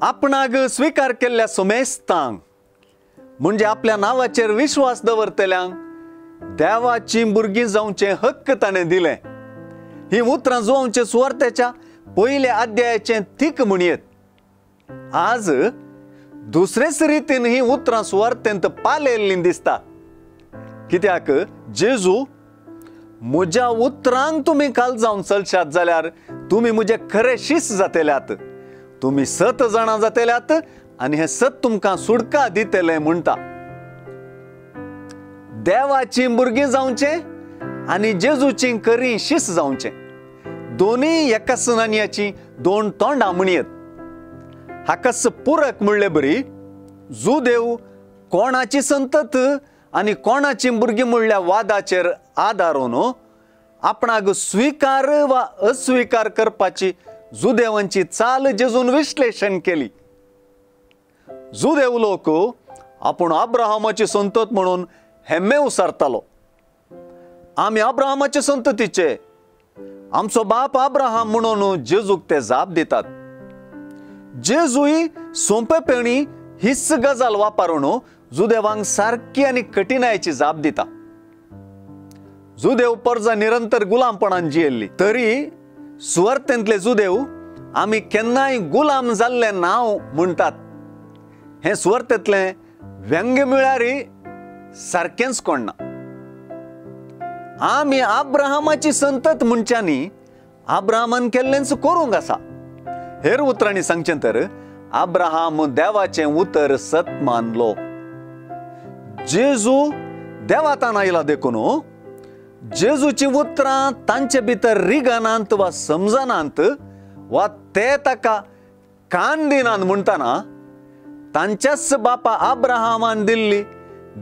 आपणाक स्वीकार केल्ल्या समेस्तांक म्हणजे आपल्या नांवाचेर विश्वास दवरतल्यांक देवाची भुरगीं जावचें हक्क ताणें दिलें। ही उतरां जुवांचे सुवार्तेच्या पयल्या अध्यायाचें थीक म्हणयेत। आज दुसरेच रितीन ही उतरां सुवार्तेंत पालेल्लीं दिसता। कित्याक जेजू म्हज्या उतरांक तुमी काल जावन चलशात जाल्यार तुमी म्हजे खरे शीस जातल्यात, तुमी सत जाणां जातल्यात आनी हें सत तुमकां सुडका दितलें म्हणटा। देवाची भुरगीं जावचें आनी जेजूची खरी शीस जावचें, दोनूय एकाच नाण्याची दोन तोंडां म्हणयेत। हाकाच पुरक म्हणले बरी जुदेव कोणाची संतत आनी कोणाची भुरगीं म्हणल्या वादाचेर आदारून आपणाक स्वीकार वा अस्वीकार करपाची जुदेवांची चाल जेजून विश्लेशण केली। जुदेव लोक आपूण अब्राहमाची संतत म्हणून हेम्मे उसारतालो। आमी अब्राहमाचे संततीचे, आमचो बाप अब्राहम म्हणून जेजूक ते जाप दितात। जेजूय सोंपेपणी हीच गजाल वापरून जुदेवांक सारकी आनी कठिणायेची जाप दिता। जुदेव परजा निरंतर गुलामपणान जियेल्ली तरी सुवार्तेंतले जुदेव आमी केन्नाय गुलाम जाल्ले नांव म्हणटात। हें सुवार्तेंतलें व्यंग्य म्हळ्यार सारकेंच कोण ना। आमी अब्राहमाची संतत म्हणच्यांनी अब्राहमान केल्लेंच करूंक आसा। हेर उतरांनी सांगचें तर अब्राहम देवाचें उतर सत मानलो। जेजू देवातान आयला देखून जेजूची उतरां तांचे भितर रिगनात वा समजनात वा ते ताका कान दिनात म्हणटना तांच्याच बापा अब्राहमान दिल्ली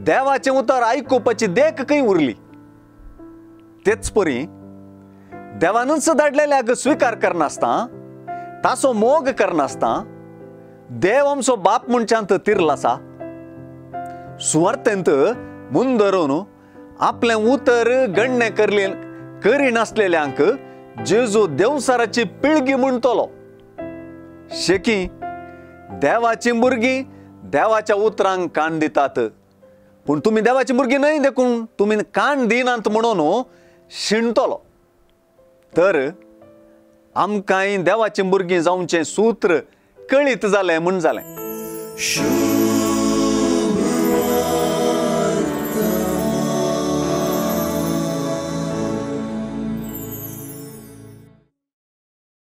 देवाचें उतर आयकुपाची देख खंय उरली। तेच परी देवानूच धाडलेल्याक स्वीकार करनासतना, ताचो मोग करनासतना देव आमचो बाप म्हणच्यांत तिरल आसा। सुवार्तेंत मुंदरून आपलें उतर गण्णे करिनासलेल्यांक जेजू देवसाराची पिळगी म्हणटलो। शेकी देवाची भुरगीं देवाच्या उतरांक कान दितात, पूण तुमी देवाची भुरगीं न्हय देखून तुमी कान दिनात म्हणून शिणटलो। तर आमकांय देवाची भुरगीं जावचें सूत्र कळीत जालें म्हूण जालें।